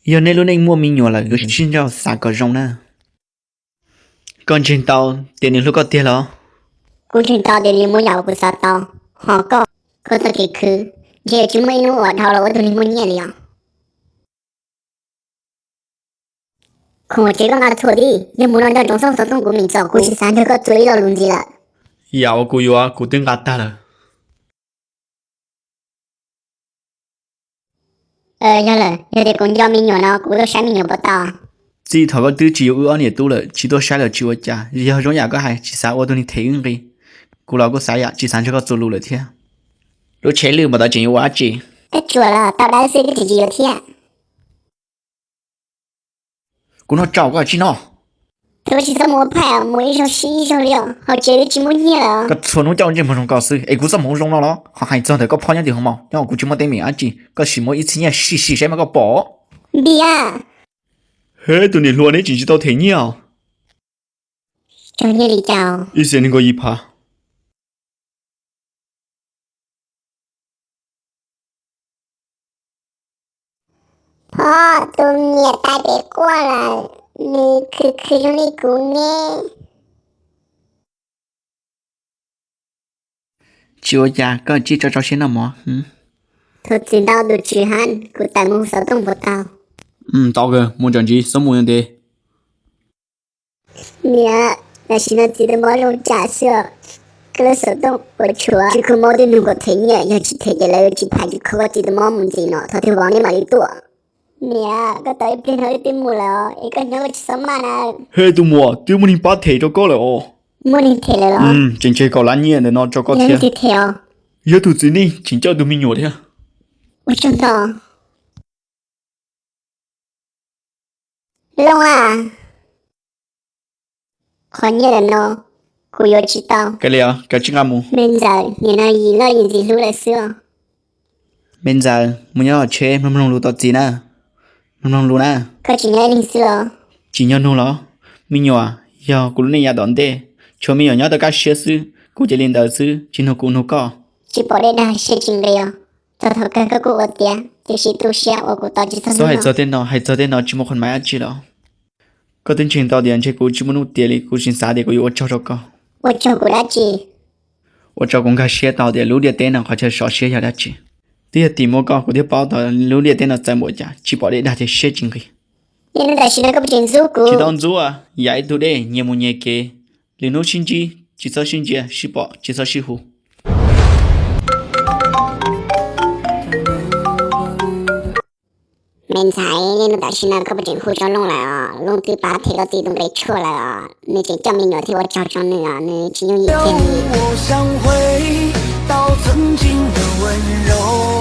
Yog nej lub neej muaj me nyuam lawm, yuav tsum nco xav kom zoo na. Koj ntseeg tau tias nws hlub koj tiag los? Kuv ntseeg tau tias nws muaj yam uas kuv xav tau, ho koj, koj txoj kev khwv, ntshe yuav tsis muaj ib hnub uas dhau los ua tug neeg muaj nyiaj li os. Khoom uas tsev koj nqa txhua tib, yog mus no nco ntsoov xauj xov tooj kuv mim txom, kuv tsis xav nrog koj txuas ib lo lus ntxiv lawm. Yam uas kuv yuav kuv twb nqa tag lawm. Yog lawm, yog tias kuv nco me nyuam no kuv tuaj saib me nyuam puas tau? Txij thaum koj twb tsis yuav wb ob niam tub lawm, tsis tuaj saib los tsis ua cas, yog zoo yam koj hais tsis xav ua tus neeg them wb nqi. Kuv los kuj xav yam tsis xav nrog koj txuas lus lawm thiab. Lub tsheb lwj npaum ntawd tseem yuav ua dab tsi? Koj tsuas los tau dawb xwb koj tseem tsis yuav thiab. Kuv noj tsaus koj tsis noj. Tsis txhob mus ua phaij, mus ib zaug sib ib zaug li os, hauv tsev twb tsis muaj nyiaj lawm. Koj txhua hnub coj ntsej muag zoo kawg xwb es kuv txoj hmoov zoo no los ho hais txog ntawm koj phob nyob tim hauv mos, nyob kuv tsis muaj teeb meem dab tsi, koj sim muab ib txhiab nyiaj sim sim saib mas koj pom. Npias. Hej, tus niam hluas neb tseem tsis tau them nyiaj os? Ib xees nees nkaum yim phav. Pog, tus niam tais pem quaj lawm, nws khwv khwv zoo li kuv ne. Tsis ua cas, koj cia li tso tso siab noj mov. Thov txim ntau tus tswv hab, kuv tawm mus hu xov tooj puas tau? Tau kawg, mus tso ntsis, xob mus ntev. Niam, tam sim no txiv tus mob zoo cas xwb os? Koj lub xov tooj puas tshuav? Tsis kho mob twb nug kom them nyiaj, yog tsis them ces lawv yuav tsis phais, tsis kho koj txiv tus mob mus ntxiv no, thaum twg vauv neb mam li tuaj. Niam, koj tos ib pliag no wb twb mus lawm os, es koj nyob koj tsis txhob maj na. Hej tus muam, twb muaj neeg pab them rau koj lawm os. Muaj neeg them lawm los? Tseem tseg kaum lab nyiaj ntawm no rau koj thiab. Yog tus txiv neej tseem coj tus me nyuam thiab. Ua tsaug ntau. Looj a, qhov nyiaj ntawm no kuv yuav tsis tau. Kav liam, kav tsij nqa mus. Me ntxawm, nim no yim loj yim ntxim hlub lawm xwb os. Me ntxawm, mus nyob hauv tsheb mloog mloog lus tom txiv na. Mloog mloog lus na. Koj tsis nyob ib leeg xwb los? Tsis nyob nug los? Me nyuam, yog kuv lub neej yav tom ntej, tshuav me nyuam nyob tau kaj siab xwb, kuv cia li ntawd xwb, tsis nug kuv nug koj. Tsis pom dej dag siab tsis nqis os. Txog thaum kawg koj kuj ua tiav, tiam sis tu siab uas kuv tos tsis txog. Txhob hais txog tej no, hais txog tej no tsis muaj qhov mav dab tsi los. Koj twb ntseeg tau tias ntshe kuv tsis muaj nuj tiav li, kuv tseem xav tias kuv yuav ua tsaug rau koj. Ua tsaug kuv dab tsi? Ua rau kuv nkag siab tau tias lub ntiaj teb no qhov chaw sov siab yog dab tsi. Twb yog tim muaj koj kuv thiaj paub tau lub ntiaj teb no txawv npaum cas, tsis pom dej dag ces siab tsis nqis. Tam sim no koj puas tseem ntxub kuv? Tsis tau ntxub, yam ib tug dej nyias mus nyias kev, lwm hnub sib ntsib tsis txhob sib ntsia, sib pom tsis txhob sib hu. Me ntxhais, niaj hnub tam sim no koj puas tseem hu rau Looj lawm os? Looj twb pab them koj txiv tus nqe tshuaj lawm os, nws tseem coj me nyuam thiab ua tsaug rau nws os, nws tsis yooj yim kiag li.